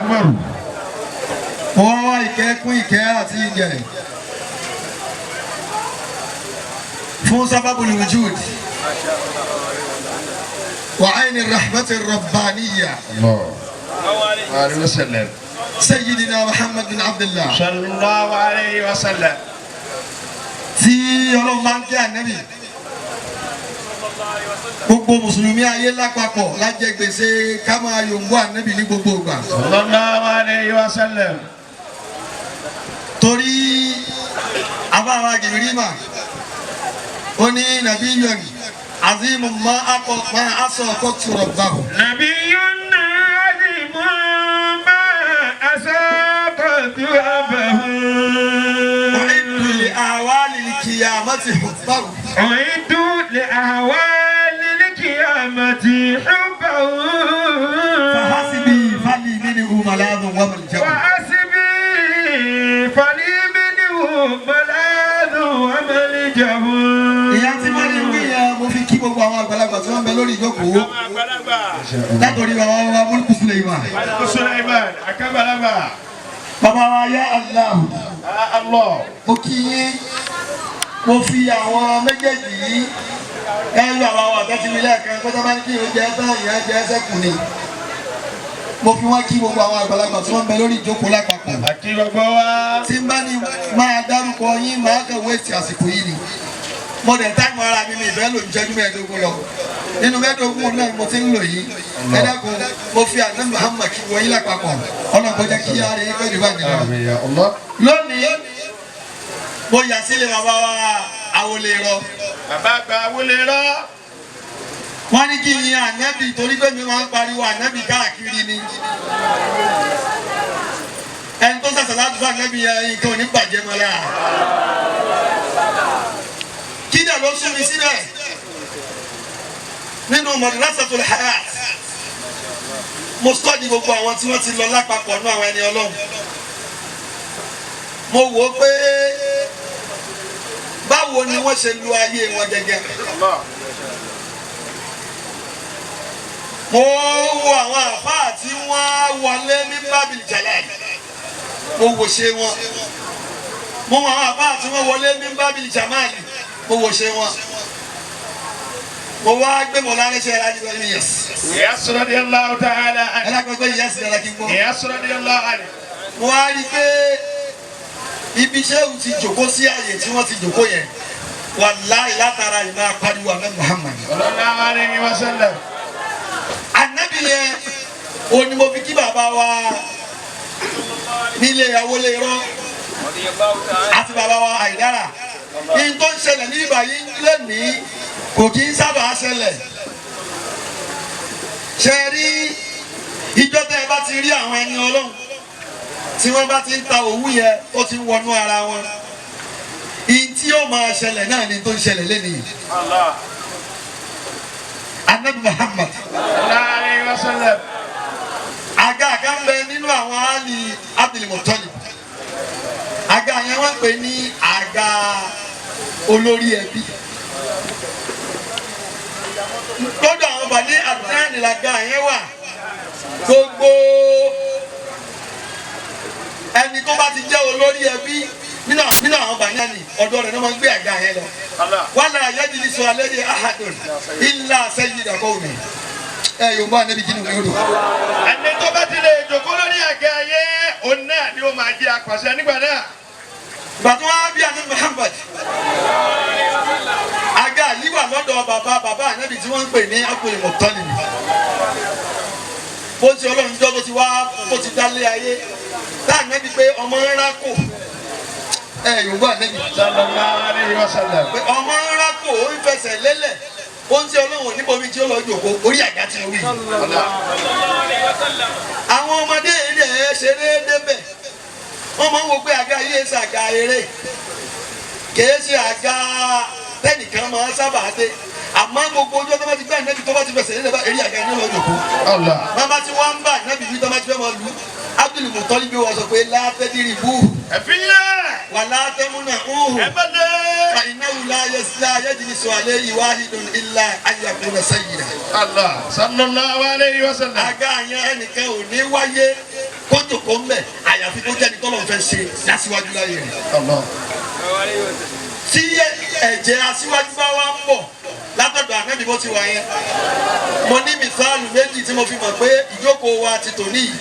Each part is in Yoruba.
Akbar. Mo wá wá ìkẹ́ kún ìkẹ́ àti ìgẹ̀ fún sábàbul wujud wa aini rahmati rabbaniyya Allah. Alayhi wa sallam. sayyidina Muhammad bin Abdullah Sallallahu alayhi wa sallam. tí Ọlọ́run bá ń kẹ́ ànábì gbogbo mùsùlùmí ayé lápapọ̀ lájẹ gbèsè ká máa yòǹbó ànábì ní gbogbo ìgbà. Sallallahu alayhi wa sallam. Torí abáwa gìrìmà ó ní nàbí yọ̀nì azimu ma akọ ma aṣọ ọkọ tùrọ̀ báwò. نبي عظيم ما أساقط أبه. أعد لأهوال القيامة حبه. أعد لأهوال القيامة حبه. فحسبي فلي منه ملاذ وملجأ. وحسبي فلي منه ملاذ وملجأ. Ìyá tí wọ́n ní wí yẹn mo fi kí gbogbo àwọn àgbàlagbà tí wọ́n ń bẹ lórí ìjókòó látòrí bàbá wa Mulku Suleiman. Suleiman Akabalaba. Bàbá wa yá Allah. Allah. Mo kí yín, mo fi àwọn méjèèjì yìí ẹrú àwọn àwọn àtẹ́tí mi lẹ́ẹ̀kan pé tábà ní kí o jẹ tán ìyẹn jẹ ẹsẹ̀ kù ni. Mo fi wọ́n kí gbogbo àwọn àgbàlagbà tí wọ́n ń bẹ lórí ìjókòó lápapọ̀. Àkí gbogbo wa. Tí n bá ní máa dárúkọ yín máa kàn wéètì àsìkò yìí ni. Mo dẹ̀ táìmù ara mi mi ìfẹ́ lò ń jẹ́jú 15 lọ. Nínú 15 náà mo ti ń lò yìí. Ẹ dákun, mo fi àná Muhammad kí wọ́n yín lápapọ̀. Ọlọ́run kó jẹ́ kí á rí pẹ̀lú ìbànújẹ́ lọ. Àmín ya Allah. Lónìí mo yà sílé bàbá wa àwòlè rọ. Bàbá àgbà wọlé rọ. Wọ́n ní kí n yin ànábì torí pé mi máa ń pariwo ànábì káàkiri ni. Ẹni tó sàṣà láti fún ànábì yẹn nǹkan ò ní bàjẹ́ mọ́ lára. Kí dẹ̀ ló sún mi síbẹ̀? Nínú Madrasatul Hayat mo sọ́ọ̀dì gbogbo àwọn tí wọ́n ti lọ lápapọ̀ nú àwọn ẹni Ọlọ́run. Mo wò ó pé báwo ni wọ́n ṣe lu ayé wọn gẹ́gẹ́. Mo wo àwọn àfáà tí wọ́n wọlé ní Babil Jalal, mo wò ṣe wọn. Mo wo àwọn àfáà tí wọ́n wọlé ní Babil Jamal, mo wò ṣe wọn. Mo wá gbé mọ̀ lárẹ́ ṣe ẹ̀rọ adìyẹ ní yẹs. Yes radiyallahu ta'ala anhu. Ẹ lápẹ́ pé yẹs dára kí n gbọ́. Yes radiyallahu anhu. Mo wá rí i pé ibi sẹ́wù ti jòkó sí àyè tí wọ́n ti jòkó yẹn, wàláhì látara ìmọ̀ apariwo àná Muhammad. Sallallahu alayhi wa sallam. Ànábì yẹn o ni mo fi kí bàbá wa nílé ìyàwó lè rọ àti bàbá wa Àìdára. Ní tó ń ṣẹlẹ̀ ní ìgbà yìí lónìí kò kí ń sábà ṣẹlẹ̀. Ṣe rí ìjọ tẹ́ ẹ bá ti rí àwọn ẹni Ọlọ́run tí wọ́n bá ti ń ta òwú yẹn ó ti ń wọnú ara wọn, ìyí tí yóò máa ṣẹlẹ̀ náà ni tó ń ṣẹlẹ̀ lẹ́nìí. Ànábì Muhammad Sallallahu alayhi wa sallam. Àga kan bẹ nínú àwọn Ali Abdul Muttalib. Àga yẹn wọ́n pè ní àga olórí ẹbí. Lọ́dọ̀ àwọn Bani Adnan làga yẹn wà. Gbogbo ẹni tó bá ti jẹ́ olórí ẹbí nínú àwọn Bani Adnan, ọ̀dọ̀ rẹ̀ ni wọ́n gbé àga yẹn lọ. Wala yajlisu alayhi ahadun illa sayyida qawmi. Ẹ yóò bá anabi jinu yóò dùn. Ẹni tó bá ti lè jòkó lórí àga ayé, òun náà ni ó máa jẹ apàṣẹ nígbà náà. Gbàtú wá bí anabi Muhammad, àga yìí wà lọ́dọ̀ bàbá bàbá anabi tí wọ́n ń pè ní Abdul Muttalib. Bó ti Ọlọ́run jọ́ tó ti wá tó ti dálé ayé tá anabi pé ọmọ ńlá kò ẹ yóò bá anabi Sallallahu alayhi wa sallam. pé ọmọ ńlá kò ó ń fẹsẹ̀ lélẹ̀, ó ń tí Ọlọ́run níbomi tí ó lọ jòkó orí àga tí ó wí. Àwọn ọmọdé rẹ̀ ṣeré débẹ̀, wọ́n máa ń wo pé àga yìí ṣe àga eré, kìí ṣe àga tẹnìkan máa sábà dé. Àmọ́ gbogbo ojú ọtọ́ bá ti gbé ànábì tó bá ti fẹsẹ̀ lélẹ̀ bá eré àga ní lọ́jọ́ kó. Allah. Bàbá tí wọ́n ń bá ànábì wí tó bá ti fẹ́ máa lù ú, Abdul Muttalib bí wọ́n sọ pé látẹ́dírì bú Ẹ fi yẹ. wà látẹ́múnà hùhù. Ẹ bá dé. Fa innahu la yajlisu alayhi wahidun illa an yakuna sayyida. Allah. Sallallahu alayhi wa sallam. Àga yẹn ẹnìkan ò ní wáyé. kó jòkó ń bẹ̀ àyàfi kó jẹ́ni tọ́lọ̀ fẹ́ ṣe lásìwájú láyé rẹ̀. Tí ẹ̀jẹ̀ aṣíwájú bá wá ń bọ̀ látọ̀dọ̀ ànábì bó ti wà yẹn, mo ní mìsáàlù méjì tí mo fi mọ̀ pé ìjókòó wa ti tòní yìí,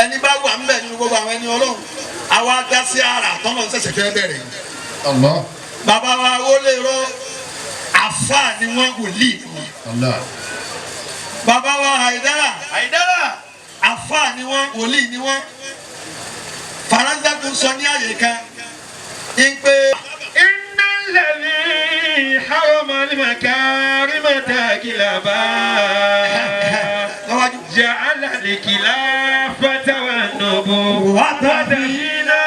ẹni bá wà ń bẹ̀ nínú gbogbo àwọn ẹni Ọlọ́run, àwa dá sí ara tọ́lọ̀ ń ṣẹ̀ṣẹ̀ fẹ́ bẹ̀rẹ̀ yìí. Bàbá wa ó lè rọ àfáà ni wọ́n, wòlíì ni wọ́n. Bàbá wa Haidara, Àìdára. àfáà ni wọ́n, wòlíì ni wọ́n. Faransa tún sọ ní àyè kan ń pé إن الذي حرم المكارم تاكلبا lọ́wájú. جعل الخلافة والنبوة فينا.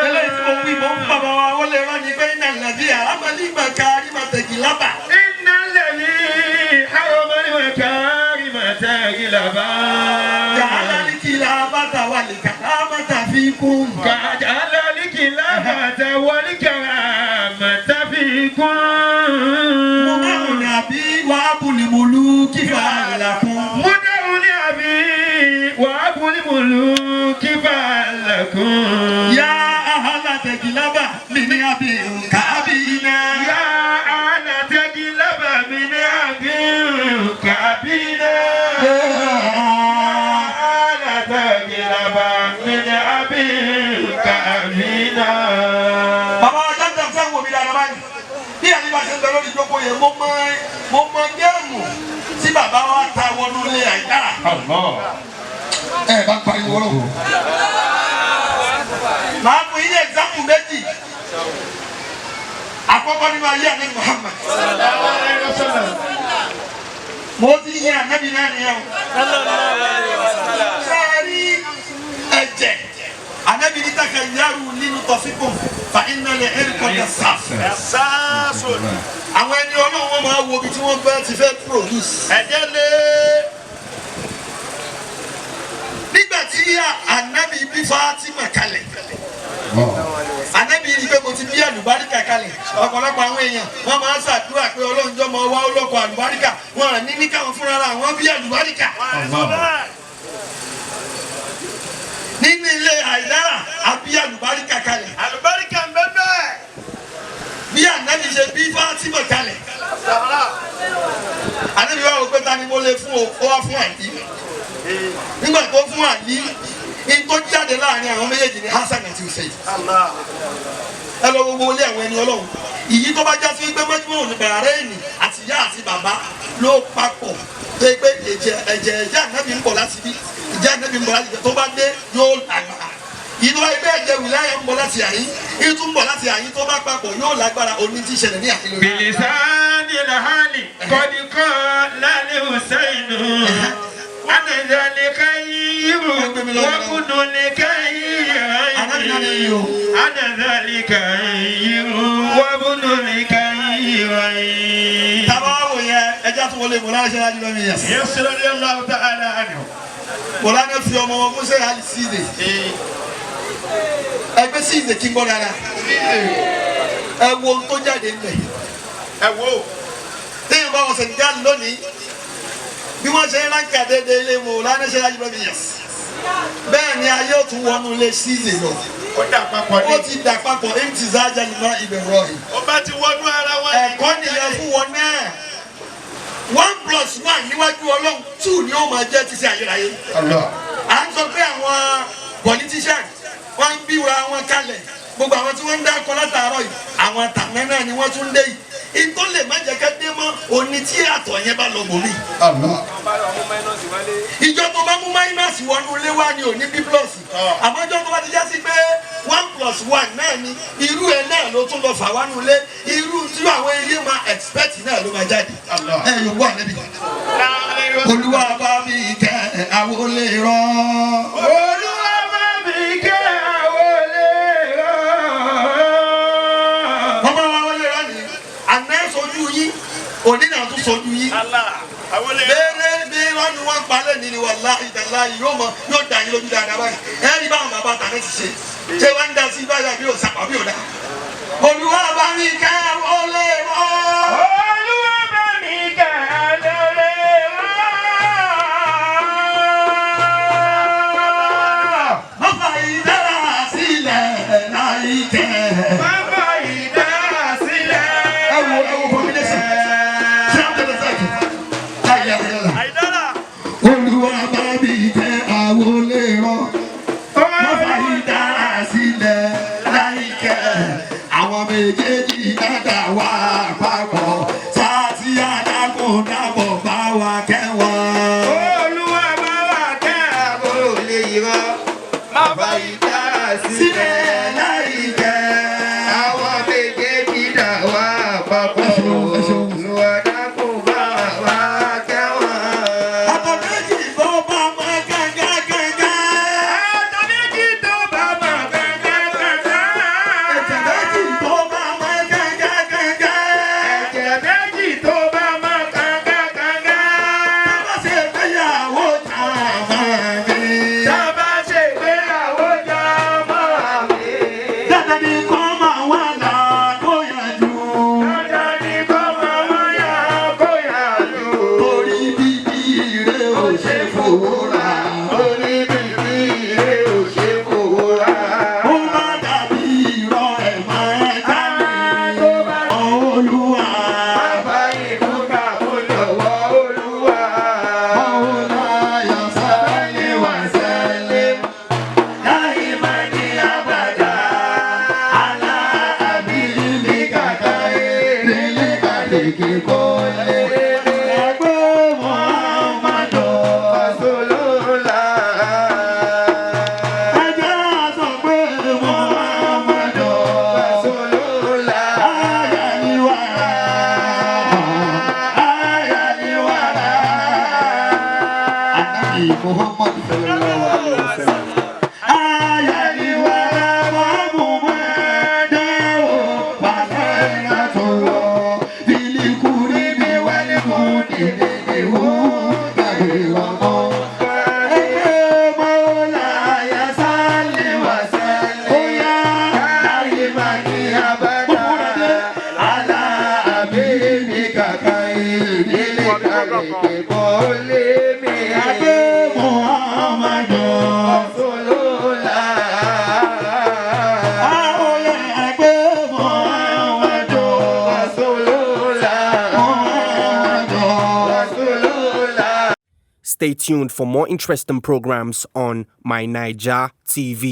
Eléyìí tí mo wí mo ń bàbá wa ó lè rán ni pé iná lẹ́bí àlámọ́lì màkàrí màtẹ̀kì lábà. إن الذي حرم المكارم تاكلبا Jàálá ní kí la bàtà wà lè kàrá bàtà fi kún. جعل الخلافة والكرامة فيكم. Mo máa ń rìn àbí wàá bùnì mòlú kífà àlàkùn. مدعو لأبي وأبو الملوك فعلكم. Yá ahala tẹ̀kì lábà mi ní àbí kàbí iná. يا أهل تجلب من أبي كأبينا. يا أهل تجلب من أبي كأبينا. Bàbá wa jáde fẹ́ wò mí dáadáa báyìí. Bí àní bá ṣe ń bẹ lórí ìjókòó yẹn, mo mọ géèmù tí bàbá wa ta wọnú ilé Àìdára. Ẹ bá ń pariwo lọ́wọ́. Màá fún yín ní ẹ̀gzámù méjì. Àkọ́kọ́ nínú ayé àná Muhammad. Mo ti yin ànábì náà nìyẹn o. Sẹ́ẹ̀rí ẹ̀jẹ̀ ànábì ní taka yàrá nínú tọ́síkùn fa iná lè ẹ̀rí kọjá sáf. Àwọn ẹni Ọlọ́run wọn máa wo ibi tí wọ́n bá ti fẹ́ produce. Ẹ̀jẹ̀ lé. Nígbà tí ànábì bí Fatima kalẹ̀, ànábì rí pé mo ti bí àlùbáríkà kalẹ̀. Ọ̀pọ̀lọpọ̀ àwọn èèyàn wọ́n máa ń ṣàdúrà pé Ọlọ́run jọ́ mọ wá ọlọ́kọ̀ àlùbáríkà, wọn à ní ní káwọn fúnra ra àwọn bí àlùbáríkà. Nínú ilé Àìdára àbí àlùbáríkà kalẹ̀. Àlùbáríkà ń bẹ bẹ́ẹ̀. Bí ànábì ṣe bí Fatima kalẹ̀, ànábì wà wò pé ta ni mo lè fún o, ó wá fún Àlí. Nígbà tó fún Àlí ní tó jáde láàrin àwọn méjèèjì ní Hasan àti Hussein. Ẹ lọ gbogbo ilé àwọn ẹni Ọlọ́run ìyí tó bá já sí pé mọ́júmọ́ òní bàrẹ́ẹ̀nì àti ìyá àti bàbá ló papọ̀ tó yẹ pé ẹ̀jẹ̀ ẹ̀jẹ̀ ẹ̀jẹ̀ ànábì ń bọ̀ láti bí ìjẹ́ ànábì ń bọ̀ láti bí tó bá dé yóò lágbára. Ìyí tó bá yẹ pé ẹ̀jẹ̀ wìláyà ń bọ̀ láti àyín, ìyí tó ń bọ̀ láti àyín tó bá papọ̀ yóò lágbára òní tí ìṣẹ̀lẹ̀ ní àyín lórí. بلسان الحال قد قال الحسين أنا ذا الخير وابن الخير، أنا ذا الخير وابن الخير. Tábà wò yẹ ẹja tó wọlé mọ̀lá ṣe lájú lọ́mí yẹn. يسر رضي الله تعالى عنه. Mọ̀lá náà fi ọmọ wọn fún sẹ́yà síde. Ẹgbẹ́ síde kí n gbọ́ dáadáa. Ẹ wo ohun tó jáde ńbẹ̀. Ẹ wo. Téèyàn bá wọn Senegal lónìí, bí wọ́n ṣe ń ránkà déédéé ilé mọ̀lá náà ṣe lájú lọ́mí yẹn. Bẹ́ẹ̀ ni ayé ò tún wọnú ilé síde lọ. Ó dà papọ̀ Ó ní. ti dà papọ̀ imtizaja lima ibẹ̀ rọ̀ yìí. Ó bá ti wọnú ara wọn. Ẹ̀kọ́ nìyẹn fún wọn náà. 1 + 1 níwájú Ọlọ́run, 2 ni ó máa jẹ́ títí ayérayé. À ń sọ pé àwọn politician wọ́n ń bíra wọn kalẹ̀, gbogbo àwọn tí wọ́n ń dákọ látàárọ̀ yìí, àwọn tàná náà ni wọ́n tún dé yìí. Ìtò lè má jẹ́ ká dé mọ́ òní tí àtọ̀ yẹn bá lọ bòmí. Ìjọ tó bá mú minus wọnú ilé wa ni ò ní bí plus, àmọ́ ìjọ tó bá ti já sí pé 1 + 1 náà ni irú ẹ̀ náà ló tún lọ fà wánú ilé, irú tí àwọn ilé máa expect náà ló máa jáde. Ẹ yóò wà níbi. Olúwa bá mi kẹ́ àwọn olè rọ. Olúwa bá mi kẹ́ àwọn olè rọ. Bàbá wa wọlé rọ ni àná sojú yín, òní náà tún sojú yín. Àwọn olè rọ. Béèrè bí wọn ni wọn palẹ̀ ní ni wàláhì tàláhì yóò mọ yóò dà yín lójú dáadáa báyìí. Ẹ rí báwọn bàbá tàná ti ṣe ṣé wọn ń da sí báyìí àbí òsàpà bí òdà. Olúwa bá mi kẹ́ olè rọ. Olúwa bá mi kẹ́ àwọn olè rọ. Méjèèjì náà wà papọ̀ sáàtì adágún dábọ̀ bá wa kẹ́wọ̀n. Olúwa bá wà kẹ́ àbúrò lè yọ. Má bá ìta sílẹ̀. Sílẹ̀ láì jẹ́. Àwọn méjèèjì dà wá papọ̀. Ẹ ṣeun, ẹ ṣeun. Olúwa dákun bá wa kẹ́ wọn. Àtọ̀ méjì tó bá mọ gángan. Àtọ̀ méjì tó bá mọ̀ gángan. Ẹ̀jẹ̀ méjì tó bá mọ gángan. Ẹ̀jẹ̀ méjì tó bá mọ̀ gángan. Bá ṣe fẹ́yàwó jàmá mi. Tá a bá ṣe ìgbéyàwó jọ mọ́ àmì. Dandan ni kó máa wà là kó yanjú. Dandan ni kó máa wáyà kó yà lù. Torí bíbí ire ò ṣe fowó rà. Orí bíbí ire ò ṣe fowó rà. Ó má dàbí irọ́ ẹ̀ máa já mi. Tó bá Olúwa. bá ìkúkà fún lọ́wọ́ Olúwa. Mawlaya salli wa sallim daiman abada ala habibika khairil khalqi kullihim. Ẹgbẹ́ Muhammadu. Rasulullah. Ẹjẹ́ sọ pé Muhammadu. Rasulullah. Ayaliwara, ayaliwara. Ànábì Muhammad sallallahu alaihi wasallam. Ayaliwara Muhammadu wàlẹ́nàtọ̀wọ̀ filikuribi wàlíkùnìdìdìwò kàwéwàmọ́. Ẹgbẹ́ Mawlaya salli wa sallim. Ó yá Daiman abada. Ala habibika khairil Khalqi kullihim. Ẹgbẹ́ Muhammadu. Rasulullah. Àwòye ẹgbẹ́ Muhammadu. Rasulullah. Muhammadu. Rasulullah. Stay tuned for more interesting programs on My Niger TV.